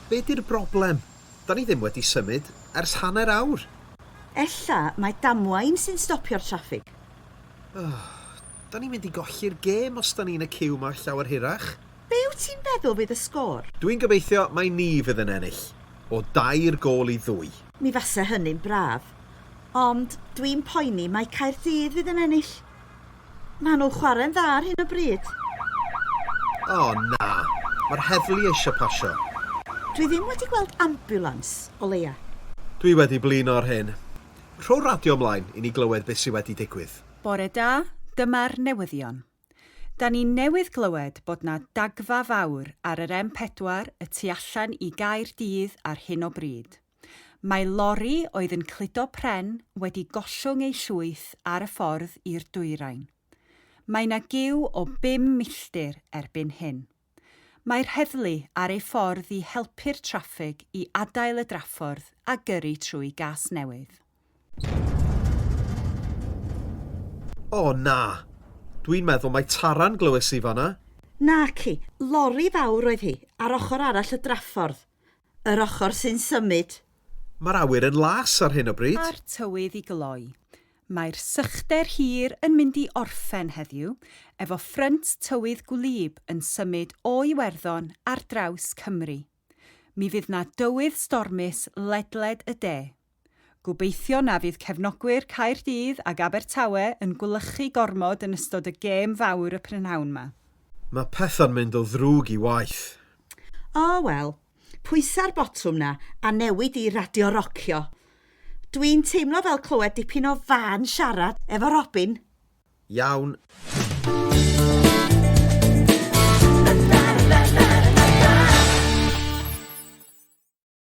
Be 'di'r broblem? Da ni ddim wedi symud ers hanner awr. Ella mai damwain sy'n stopio'r traffig. Da ni'n mynd i golli'r gêm os da ni'n y ciw 'ma llawer hirach. Be wyt ti'n feddwl fydd y sgôr? Dwi'n gobeithio mai ni fydd yn ennill, o dair gôl i ddwy. Mi fase hynny'n braf, ond dwi'n poeni mai Caerdydd fydd yn ennill. Maen nhw'n chwarae'n dda ar hyn o bryd. O na, mae'r heddlu eisiau pasio. Dwi ddim wedi gweld ambiwlans, o leia. Dwi wedi blino ar hyn. Rho'r radio ymlaen i ni glywed beth sydd wedi digwydd. Bore da, dyma'r newyddion. Da ni newydd glywed bod 'na dagfa fawr ar yr M4 y tu allan i Gaerdydd ar hyn o bryd. Mae lori oedd yn cludo pren wedi gollwng ei llwyth ar y ffordd i'r dwyrain. Mae 'na giw o bum milltir erbyn hyn. Mae'r heddlu ar ei ffordd i helpu'r traffig i adael y draffordd a gyrru trwy Gasnewydd. O, na! Dwi'n meddwl mai taran glywes i fan'na. Naci, lori fawr oedd hi, ar ochr arall y draffordd. Yr ochr sy'n symud. Mae'r awyr yn las ar hyn o bryd. A'r tywydd i gloi. Mae'r sychder hir yn mynd i orffen heddiw, efo ffrynt tywydd gwlyb yn symud o Iwerddon ar draws Cymru. Mi fydd 'na dywydd stormus ledled y de. Gobeithio na fydd cefnogwyr Caerdydd ag Abertawe yn gwlychu gormod yn ystod y gêm fawr y prynhawn 'ma. Mae pethau'n mynd o ddrwg i waeth. O, wel, pwysa'r botwm 'na a newid i radio rocio. Dwi'n teimlo fel clywed dipyn o fân siarad efo Robin. Iawn.